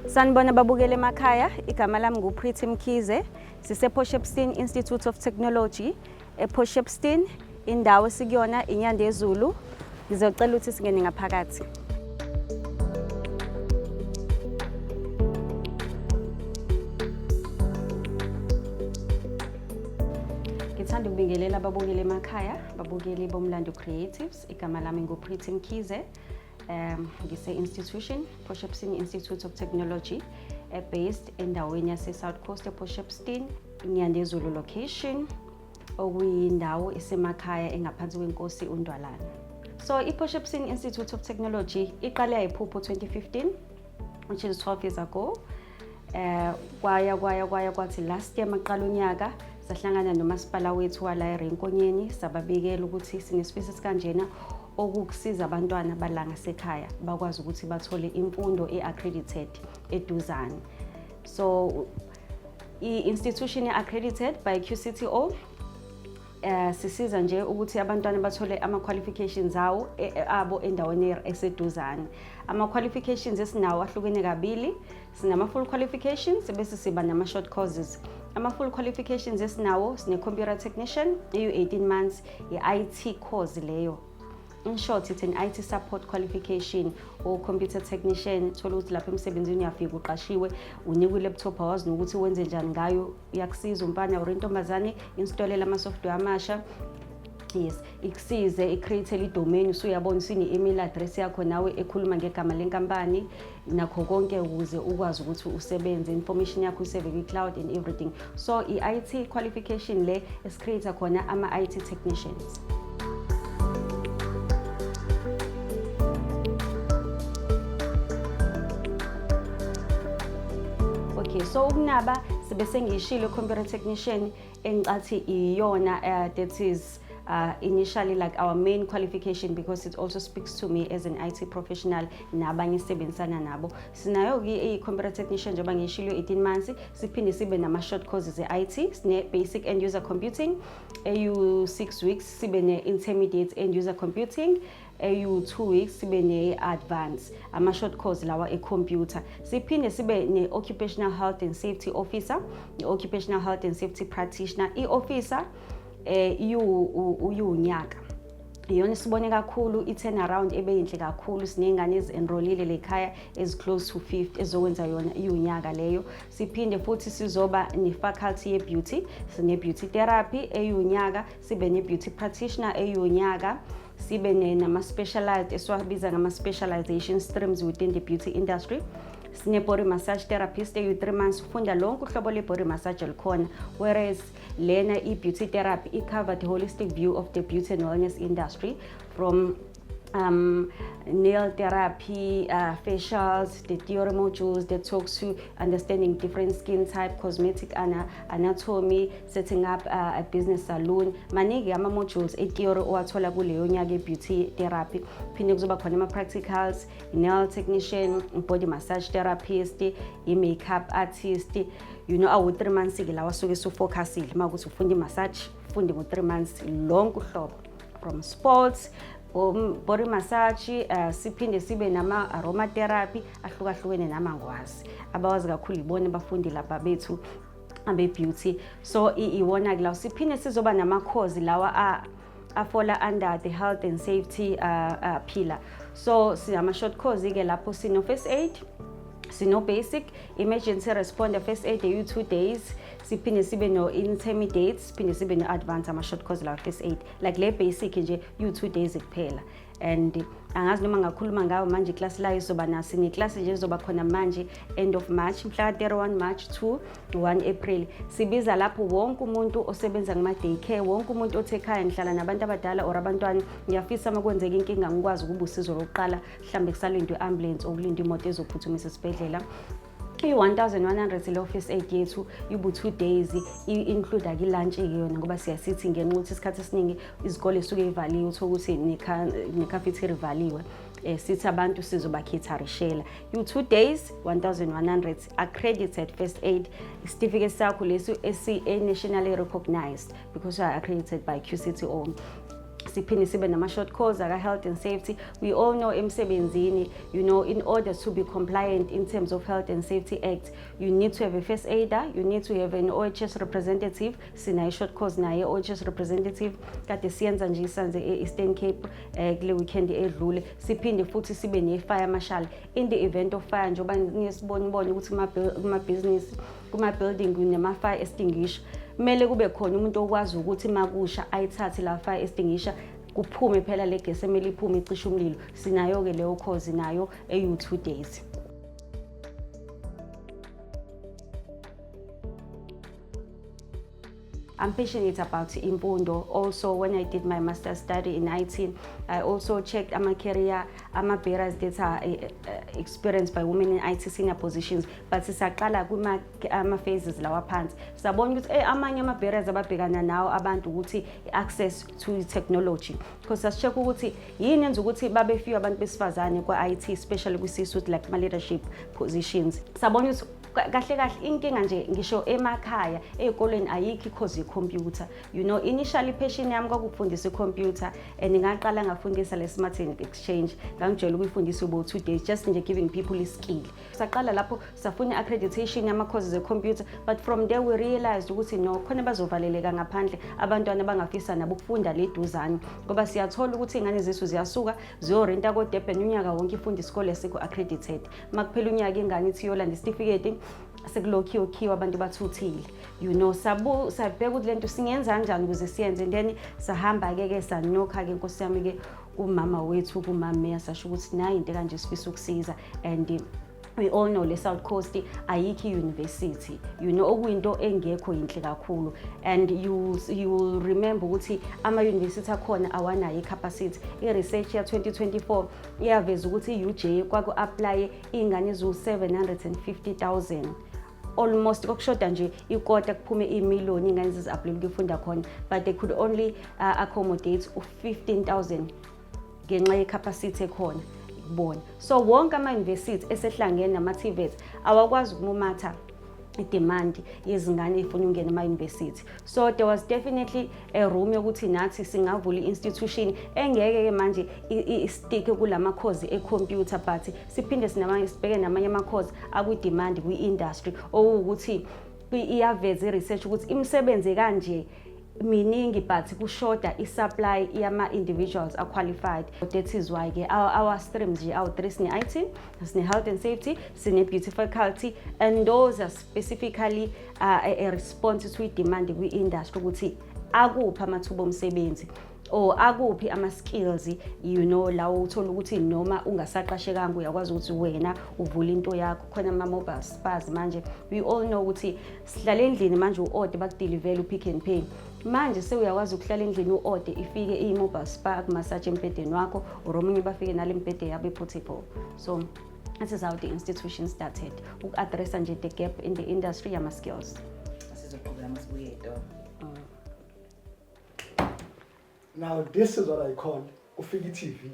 Sanibona babukele emakhaya, igama lami nguPretty Mkhize. Sise-Port Shepstone Institute of Technology ePort Shepstone, indawo esikuyona iNyandezulu. Ngizocela ukuthi singene ngaphakathi. Ngithanda ukubingelela ababukeli emakhaya, babukeli boMlando Creatives. Igama lami nguPretty Mkhize. Ngise-institution, Port Shepstone Institute of Technology, based endaweni yase-South Coast ePort Shepstone, iNyandezulu location, okuyindawo esemakhaya engaphansi kwenkosi uNdwalana. So i-Port Shepstone Institute of Technology iqale yayiphupho 2015, which is 12 years ago. Kwaya kwaya kwaya kwathi last year maqala unyaka sahlangana nomasipala wethu wala eRenkonyeni, sababikela ukuthi sinesifiso esikanjena okukusiza abantwana bala ngasekhaya bakwazi ukuthi bathole imfundo e-accredited eduzane. So i-institution accredited by QCTO, sisiza nje ukuthi abantwana bathole ama-qualifications awo abo endaweni eseduzane. Ama-qualifications esinawo ahlukene kabili: sinama-full qualifications bese siba nama-short courses. Ama-full qualifications esinawo, sine-computer technician eyu-18 months, i-IT course leyo. In short, it's an IT support qualification or computer technician. Thola ukuthi lapha emsebenzini uyafika uqashiwe, unikwe i-laptop, awazi nokuthi wenze njani ngayo, iyakusiza umfana or intombazane, installela ama-software amasha, yes, ikusize i-create i-domain, usuyabona usine-email address yakho nawe ekhuluma ngegama lenkampani nakho konke, ukuze ukwazi ukuthi usebenze, information yakho usave kwi-cloud and everything. So i-IT qualification le esicreate khona ama-IT technicians. Okay, so ukunaba sibe sengiyishilo, computer technician engicathi iyona that is initially like our main qualification, because it also speaks to me as an IT professional nabanye esebenzisana nabo. Sinayo-ke i-computer technician njengoba ngiyishilo, 18 months. Siphinde sibe nama-short courses e-IT. Sine-basic end user computing eyu-6 weeks, sibe ne-intermediate end user computing eyu-2 weeks, sibe ne-advance, ama-short course lawa e-computer. Siphinde sibe ne-occupational health and safety officer, ne-occupational health and safety practitioner. I-officer uyunyaka, iyona sibone kakhulu i-turnaround ebeyinhle kakhulu. Siney'ngane ezi-enrollile lekhaya ezi-close to 50 ezokwenza yona iyunyaka leyo. Siphinde futhi sizoba ne-faculty ye-beauty. Sine-beauty therapy eyunyaka, sibe ne-beauty practitioner eyunyaka, sibe nama-specialized esiwabiza ngama-specialization streams within the beauty industry. Sine-body massage therapist eyu-3 months, ufunda lonke uhlobo lwe-body massage elikhona, whereas lena i-beauty therapy i-cover the holistic view of the beauty and wellness industry, from nail therapy, facials, the theory modules that talks to understanding different skin type, cosmetic anatomy, setting up a business salon. Maningi ama-modules e-theory owathola kuleyo nyaka e-beauty therapy. Phinde kuzoba khona ama-practicals, i-nail technician, body massage therapist, i-makeup artist, awu-3 months-ke lawa asuke sufocusile. Uma ukuthi ufunda i-massage, ufunde ngo-3 months lonke uhlobo, from sports, body massage, siphinde sibe nama aromatherapy ahlukahlukene namangwazi. Abawazi kakhulu ibona abafundi lapha bethu abe-beauty. So iwona ke lawo. Siphinde sizoba nama-course lawa a-falla under the health and safety pillar. So sinama-short course ke lapho, sino first aid, sino basic emergency responder first aid eyu 2 days, siphinde sibe no intermediate, siphinde sibe no advance, ama short course lawa first aid. Like le basic nje yu 2 days kuphela, and angazi noma ngakhuluma ngayo manje. Iclass layo izoba naso, neclass nje izoba khona manje end of March, mhla ka 31 March to 1 April. Sibiza lapho wonke umuntu osebenza ngama day care, wonke umuntu othe ekhaya ngihlala nabantu abadala or abantwana, ngiyafisa uma kwenzeka inkinga ngikwazi ukuba usizo lokuqala, mhlambe kusalindwe i-ambulance or kulindwe imoto ezophuthumisa esibhedlela. I-1100 le first aid yethu ibu 2 days, i-include i-lunch-ke yona, ngoba siyasithi ngenxa ukuthi isikhathi esiningi izikole suke ivaliwe, uthola ukuthi ne-cafeteria ivaliwe, sithi abantu sizobacaterishela. You 2 days, 1100, accredited first aid certificate sakho lesi esi nationally recognized because you are accredited by QCTO. Siphinde sibe nama-short course aka-health and safety. We all know emsebenzini, in order to be compliant in terms of Health and Safety Act, you need to have a first aider, you need to have an OHS representative. Sinayo i-short course naye OHS representative, kade siyenza nje isanze e-Eastern Cape kule weekend edlule. Siphinde futhi sibe ne-fire marshal in the event of fire, njengoba niyesibonibone ukuthi kumabhizinisi, kuma-building kunama-fire extinguisher, kumele kube khona umuntu okwazi ukuthi makusha ayithathe la fire extinguisher, kuphume phela le gesi emele iphume icishe umlilo. Sinayo-ke leyo course nayo eyu-2 days. I'm passionate about imfundo. Also, when I did my master's study in IT, I also checked ama-career, ama-barriers that are experienced by women in IT senior positions. But sisaqala kuma ama-phases lawa phansi. Sabona ukuthi amanye ama-barriers ababhekana nawo abantu ukuthi access to technology. Because sasi-check ukuthi yini yenza ukuthi babe few abantu besifazane kwa-IT, especially kwi-C-suite like ma-leadership positions. Sabona ukuthi kahle kahle inkinga nje ngisho emakhaya, ey'kolweni ayikho i-course ye-computer. Initially passion yami kwakufundisa i-computer and ngaqala ngafundisa le Smart Exchange. Ngangijwayele ukuyifundisa about 2 days, just nje giving people i-skill. Saqala lapho, safuna i-accreditation yama-courses e-computer, but from there we realized ukuthi no, khona bazovaleleka ngaphandle abantwana abangafisa nabo ukufunda le duzane, ngoba siyathola ukuthi iy'ngane zethu ziyasuka ziyorenta ko-Durban unyaka wonke, ifunda isikole esikho accredited. Uma kuphela unyaka ingane ithi iyolanda isitifiketi, sekulokhiwe khiwe, abantu bathuthile. Sabu sabheka ukuthi lento singenza kanjani ukuze siyenze, and then sahamba-ke ke sanokha-ke, nkosi yami-ke, kumama wethu, kumameya, sasho ukuthi nayi into kanje sifisa ukusiza. And we all know le South Coast ayikho i-university, okuyinto engekho yinhle kakhulu, and you will remember ukuthi ama-university akhona awanayo i-capacity. I-research ya-2024 iyaveza ukuthi i-UJ kwaku-apply iy'ngane eziwu-750 000, almost kokushoda nje ikota kuphume imiliyoni iy'ngane zizi-applyele ukuyofunda khona, but they could only accommodate u-15 000 ngenxa ye-capacity ekhona kubona. So wonke ama-university esehlangene nama-TVET awakwazi ukumumatha i-demand yezingane ey'funa ukungena ema-university. So there was definitely a room yokuthi nathi singavula i-institution engeke-ke manje i-stick kulama-course e-computer, but siphinde sibheke namanye ama-course akwi-demand kwi-industry, okuwukuthi iyaveza i-research ukuthi imisebenzi kanje miningi but kushoda i-supply yama-individuals a-qualified. That is why-ke our streams nje awu-three: sine-IT, sine-health and safety, sine-beauty faculty, and those are specifically a response to i-demand kwi-industry ukuthi akuphi amathuba omsebenzi or akuphi ama-skills lawo uthola ukuthi noma ungasaqashekanga uyakwazi ukuthi wena uvule into yakho. Khona ama-mobile spas manje, we all know ukuthi sihlala endlini manje, u-order baku-deliver-ele u-Pick and Pay. Manje sewuyakwazi ukuhlala endlini, u-order ifike iyi-mobile spa ku-massage embhedeni wakho, or omunye bafike nale mbhede yabo e-portable. So this is how the institution started, uku-addressa nje the gap in the industry yama-skills. Sizoqhubeka masibuye ey'tolo. Now this is what I call ufika i-TV.